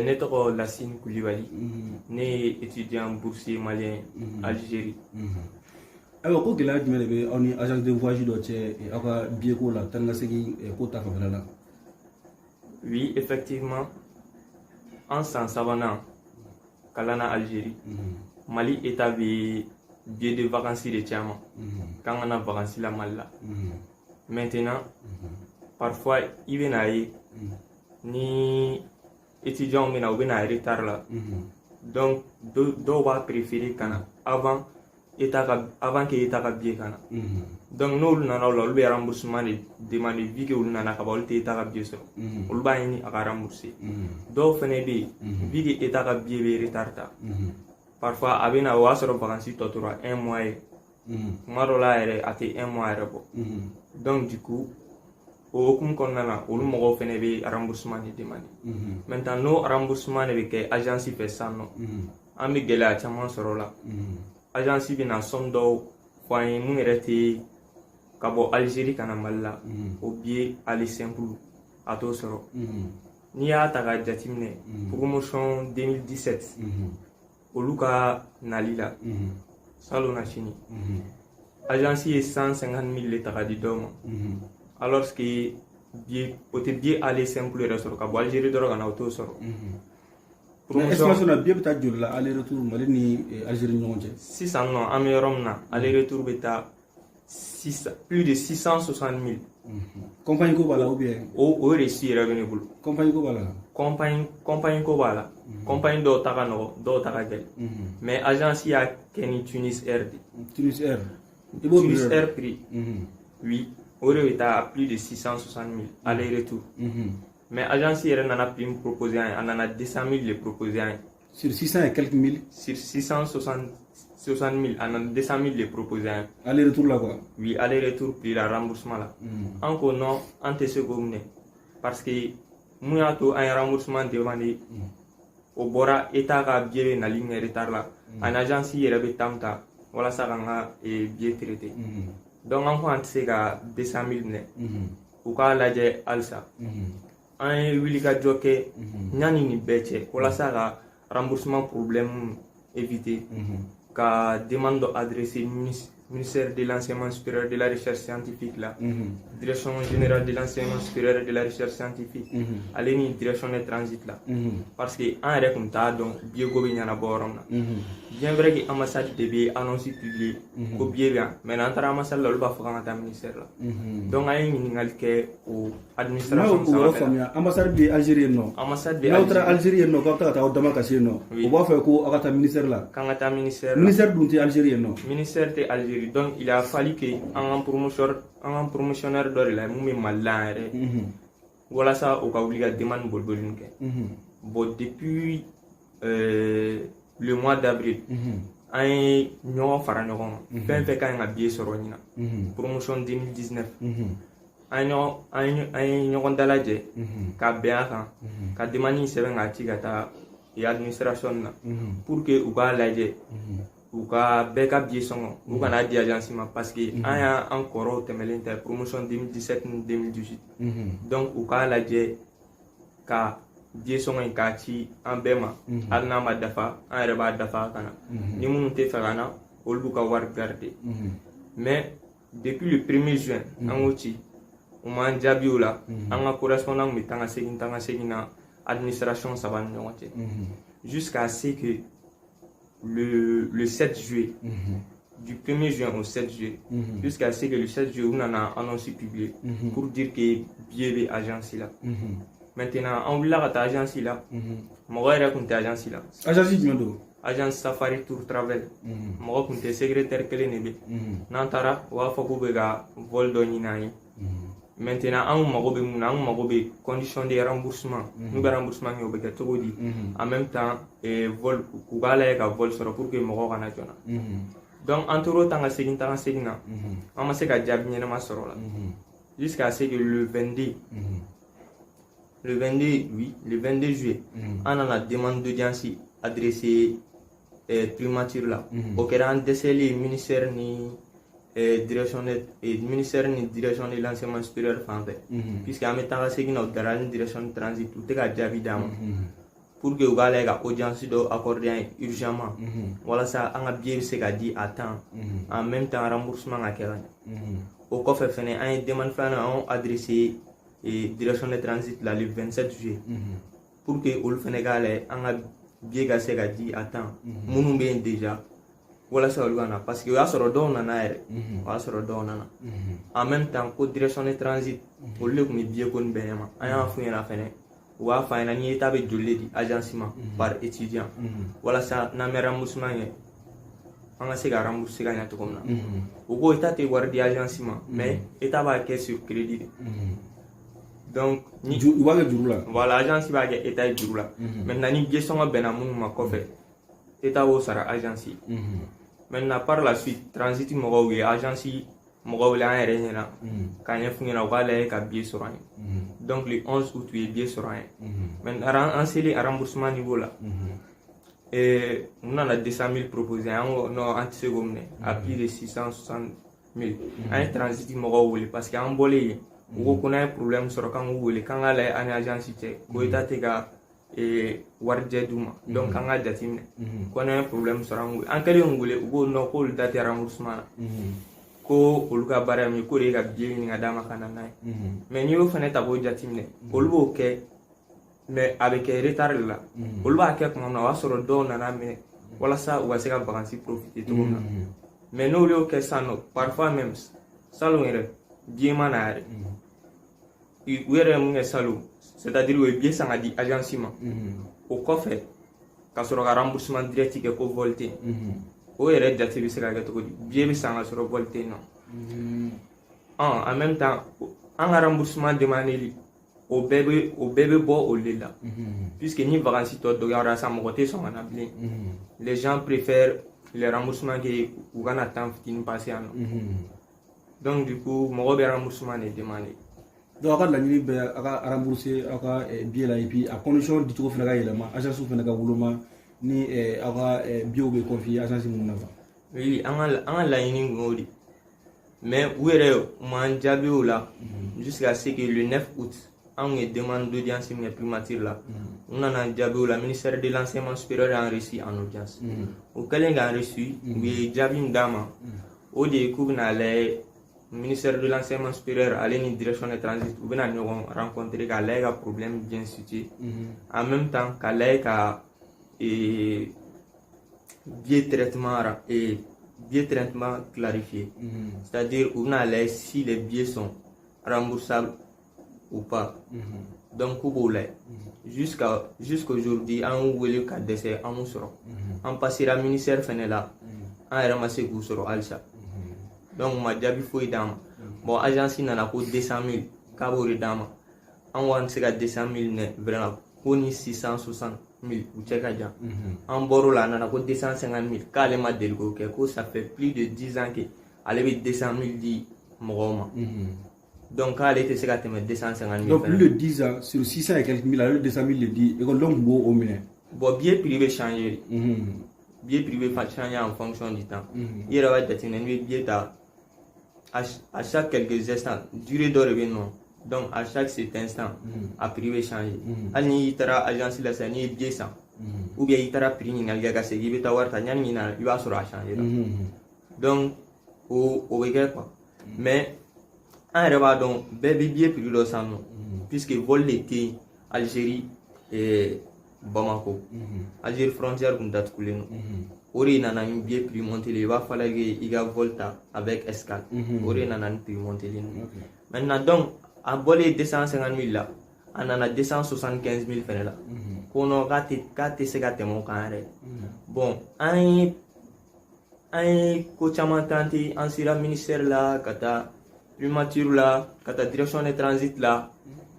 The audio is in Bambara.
Ne tɔgɔ Lasine Kulibali, ne ye étudiant boursier malien Algérie. Ayiwa, ko gɛlɛya jumɛn de bɛ aw ni agence de voyage dɔ cɛ aw ka billet ko la, taa ni ka segin ko ta fanfɛla la? Oui, effectivement, an san sabanan kalan na Algérie, Mali État bɛ billet de vacances de ci an ma k'an ka na vacances la Mali la. Maintenant, parfois i bɛna ye ni étudiants bɛna, u bɛna retard la, donc dɔw b'a préférer ka na avant état ka, avant que état ka billet ka na. Donc n'olu nana o la, olu bɛ remboursement de demander, vu que olu nana ka ban, olu tɛ état ka billet sɔrɔ, olu b'a ɲini a ka rembourser. Dɔw fɛnɛ bɛ yen, vu que état ka billet bɛ retard ta, parfois a bɛ na, o y'a sɔrɔ vacances tɔ tora un mois ye, kuma dɔ la yɛrɛ a tɛ un mois yɛrɛ bɔ. Donc du coup, o hukumu kɔnɔna na, olu mɔgɔw fɛnɛ bɛ remboursement de demander. Maintenant, n'o remboursement de bɛ kɛ agence fɛ sisan nɔ, an bɛ gɛlɛya caman sɔrɔ o la. Agence bɛ na somme dɔw fɔ an ye mun yɛrɛ tɛ ka bɔ Algérie ka na Mali la, o billet aller simple a t'o sɔrɔ. N'i y'a ta k'a jateminɛ, promotion 2017, olu ka nali la salon na sini, agence ye 150 000 de ta ka di dɔw ma, alors que billet o tɛ billet aller simple yɛrɛ sɔrɔ ka bɔ Algérie dɔrɔn ka na, o t'o sɔrɔ. Estimation na, billet bɛ taa joli la aller retour Mali ni Algérie ni ɲɔgɔn cɛ? Sisan nɔ, an bɛ yɔrɔ min na, aller retour bɛ taa plus de 660 000. Compagnie ko b'a la ou bien? O reçu yɛrɛ bɛ ne bolo. Compagnie ko b'a la? Compagnie ko b'a la. Compagnie dɔw ta ka nɔgɔ, dɔw ta ka gɛlɛn, mais agence y'a kɛ ni Tunis Air de. Tunis Air, i b'o Tunis Air prix, oui, o de bɛ taa plus de 660 000 aller retour. Mais agence yɛrɛ nana prix min proposer an ye, a nana 200 000 de proposer an ye. Sur 600 et quelques mille? Sur 660 000, a nana 200 000 de proposer an ye. Aller retour la quoi? Oui, aller retour prix la, remboursement la. An ko non, an tɛ se k'o minɛ, parce que mun y'a to an ye remboursement demandé, o bɔra état ka billet bɛ nali min kɛ retard la, ani agence yɛrɛ bɛ temps ta walasa k'an ka billet traiter. Donc an ko an tɛ se ka 200 000 minɛ, u k'a lajɛ halisa. An ye wulikajɔ kɛ yanni nin bɛɛ cɛ walasa ka remboursement problème éviter, ka demande dɔ adresser ministère de l'Enseignement supérieur, de la Recherche scientifique la, Direction générale de l'Enseignement supérieur et de la Recherche scientifique, ale ni Direction de transit la, parce que an yɛrɛ tun t'a dɔn billet ko bɛ ɲɛnabɔ yɔrɔ min na. Bien vrai que ambassade de bɛ annonce publier ko billet bɛ yan, mais n'an taara ambassade la, olu b'a fɔ k'an ka taa ministère la. Donc an ye ɲininkali kɛ o administration. N'aw yɔrɔ faamuya, ambassade bɛ Algérie yen nɔ? Ambassade bɛ. N'aw taara Algérie yen nɔ k'aw bɛ taa ka taa aw dama kasi yen nɔ, u b'a fɔ ko aw ka taa ministère la? K'an ka taa ministère la. Ministère dun tɛ Algérie yen nɔ? Ministère tɛ Algérie. Donc il a fallu que an ka promotionnaire dɔ de la mun bɛ Mali la yan yɛrɛ, walasa o ka wuli ka demande boliboli kɛ. Bon, depuis le mois d'avril, an ye ɲɔgɔn fara ɲɔgɔn kan, fɛn fɛn ka ɲi ka billet sɔrɔ ɲinan promotion 2019, an ye ɲɔgɔn dalajɛ ka bɛn a kan, ka demande sɛbɛn k'a ci ka taa administration na, pour que u k'a lajɛ, u ka bɛɛ ka billet sɔngɔ, u kana di agence ma, parce que an y'an kɔrɔw tɛmɛlen ta promotion 2017 ni 2018. Donc u k'a lajɛ ka billet sɔngɔ in k'a ci an bɛɛ ma, hali n'a ma dafa, an yɛrɛ b'a dafa ka na. Ni minnu tɛ fɛ ka na, olu b'u ka wari garder. Mais depuis le 1er juin an k'o ci, u m'an jaabi o la. An ka correspondant bɛ taa ka segin, taa ka segin na administration saba ni ɲɔgɔn cɛ, jusqu'à ce que le 7 juillet, du 1er juin au 7 juillet, jusqu'à ce que le 7 juillet, u nana annonce publier pour dire que billet bɛ agence la. Maintenant, an wulila ka taa agence la, mɔgɔ yɛrɛ tun tɛ agence la. Agence jumɛn don? Agence Safari Tour Travel. Mɔgɔ tun tɛ, secrétaire kelen de bɛ. N'an taara, u b'a fɔ k'u bɛ ka vol dɔ ɲini an ye. Maintenant, an mago bɛ mun na? An mago bɛ condition de remboursement, n'u bɛ remboursement kɛ, o bɛ kɛ cogo di? En même temps, vol, u k'a lajɛ ka vol sɔrɔ pour que mɔgɔw kana joona. Donc an tor'o tan ka segin, tan ka segin na, an ma se ka jaabi ɲɛnama sɔrɔ o la, jusqu'à ce que le 22, le 22, oui, le 22 juillet, an nana demande d'audience adressée primature la. O kɛra an dɛsɛlen ministère ni direction de ministère ni Direction de l'Enseignement supérieur fan fɛ, puisque an bɛ taga segin na, u dara ni Direction de transit, u tɛ ka jaabi d'an ma. Pour que u k'a lajɛ ka audience dɔ accorder an ye urgemment, walasa an ka billet bɛ se ka di à temps, en même temps remboursement ka kɛ ka ɲɛ. O kɔfɛ fɛnɛ, an ye demande filanan, an y'o adressé direction de transit la le 27 juillet, pour que olu fɛnɛ k'a lajɛ an ka billet ka se ka di à temps, minnu bɛ yen déjà, walasa olu ka na, parce que o y'a sɔrɔ dɔw nana yɛrɛ, o y'a sɔrɔ dɔw nana. En même temps, ko direction de transit, olu de tun bɛ billet ko nin bɛɛ ɲɛma. An y'a f'u ɲɛna fɛnɛ, u b'a fɔ an ɲɛna ni État bɛ joli de di agence ma par étudiant, walasa n'an bɛ remboursement kɛ, an ka se ka rembourser ka ɲɛ cogo min na. U ko État tɛ wari di agence ma, mais État b'a kɛ sur crédit de. Donc ni u b'a kɛ juru la. Voilà, agence b'a kɛ État ye juru la. Maintenant, ni billet sɔngɔ bɛnna minnu ma kɔfɛ, État b'o sara agence ye. Maintenant, par la suite, transit mɔgɔw ye agence mɔgɔw wele an yɛrɛ ɲɛna k'a ɲɛf'u ɲɛna, u k'a lajɛ ka billet sɔrɔ an ye. Donc le 11 août, u ye billet sɔrɔ an ye. Maintenant, an selen remboursement niveau la, u nana 200 000 proposer. An ko non, an tɛ se k'o minɛ à plus de 660 000. An ye transit mɔgɔw wele, parce que an bɔlen yen, u ko ko n'an ye problème sɔrɔ, k'an k'u wele, k'an k'a lajɛ an ni agence cɛ, ko État tɛ ka warijɛ d'u ma, donc k'an ka jateminɛ ko n'an ye problème sɔrɔ, an k'u wele. An kɛlen k'u wele, u ko non, k'olu da tɛ remboursement na, ko olu ka baara ye min ye, k'o de ye ka billet ɲini ka d'a ma ka na n'a ye. Mais n'i y'o fana ta k'o jateminɛ, olu b'o kɛ, mais a bɛ kɛ retard de la. Olu b'a kɛ tuma min na, o y'a sɔrɔ dɔw nana minɛ walasa u ka se ka vacances profiter cogo min na. Mais n'olu y'o kɛ sisan nɔ, parfois même salon yɛrɛ, billet ma na yɛrɛ. U yɛrɛ ye mun kɛ salon, c'est à dire u ye billet san ka di agence ma, o kɔfɛ ka sɔrɔ ka remboursement direct kɛ, ko vol tɛ yen. O yɛrɛ jate bɛ se ka kɛ cogo di? Billet bɛ san ka sɔrɔ vol tɛ yen nɔ. En même temps, an ka remboursement demandeli, o bɛɛ bɛ bɔ olu de la, puisque ni vacances tɔ dɔgɔyara sisan, mɔgɔ tɛ sɔn ka na bilen. Les gens préfèrent les remboursements que u kana temps fitinin passer yan nɔ. Donc du coup, mɔgɔ bɛ remboursement de demander. Donc aw ka laɲini bɛɛ, aw ka rembourser aw ka billet la, et puis a condition dicogo fana ka yɛlɛma, agence fana ka woloma ni aw ka billet bɛ confier agence minnu na quoi. Oui, an ka laɲini kun y'o de, mais u yɛrɛ u m'an jaabi o la jusqu'à ce que le 9 août, an kun ye demande d'audience min kɛ primature la, u nana jaabi o la. Ministère de l'Enseignement supérieur y'an reçu en audience. O kɛlen k'an reçu, u ye jaabi min d'an ma, o de ye k'u bɛna lajɛ, ministère de l'Enseignement supérieur ale ni direction de transit, u bɛna ɲɔgɔn rencontrer k'a lajɛ ka problème bien situé, en même temps k'a lajɛ ka billet traitement clarifié, c'est-à-dire u bɛna lajɛ si les billets sont remboursables ou pas. Donc k'u b'o lajɛ. Jusqu'aujourd'hui, an y'u wele ka dɛsɛ, an m'u sɔrɔ. An passera ministère fɛnɛ la, an yɛrɛ ma se k'u sɔrɔ halisa. Donc u ma jaabi foyi d'an ma. Bon, agence nana ko 200 000, k'a b'o de d'an ma. An ko an tɛ se ka 200 000 minɛ vraiment, ko ni 660 000 u cɛ ka jan. An bɔr'o la, a nana ko 250 000, k'ale ma deli k'o kɛ, ko ça fait plus de 10 ans que ale bɛ 200 000 di mɔgɔw ma, donc k'ale tɛ se ka tɛmɛ 250 000. Donc plus de 10 ans, sur 600 et quelques mille, ale bɛ 200 000 de di, ekɔlidenw tun b'o minɛ. Bon, billet prix bɛ changer de, billet prix bɛ changer en fonction du temps. I yɛrɛ b'a jateminɛ, n'i bɛ billet ta, à chaque quelques instants, durée dɔ de bɛ yen nɔ. Donc à chaque cet instant, a prix bɛ changer. Hali n'i taara agence la sisan, n'i ye billet san, ou bien i taara prix ɲininkali kɛ ka segin, i bɛ taa wari ta, yanni na, i b'a sɔrɔ a changer la. Donc o bɛ kɛ quoi. Mais an yɛrɛ b'a dɔn, bɛɛ bɛ billet prix dɔ san nɔ, puisque vol de tɛ yen Algérie et Bamako. Algérie frontière kun datugulen don. O de nana ni billet prix montelen ye. I b'a fɔ que i ka vol ta avec escale, o de nana ni prix montelen ye. Maintenant, donc a bɔlen 250 000 la, a nana 275 000 fɛnɛ la, ko non, k'a tɛ se ka tɛmɛ o kan yɛrɛ. Bon, an ye ko caman tenter. An sera ministère la, ka taa primature la, ka taa direction de transit la.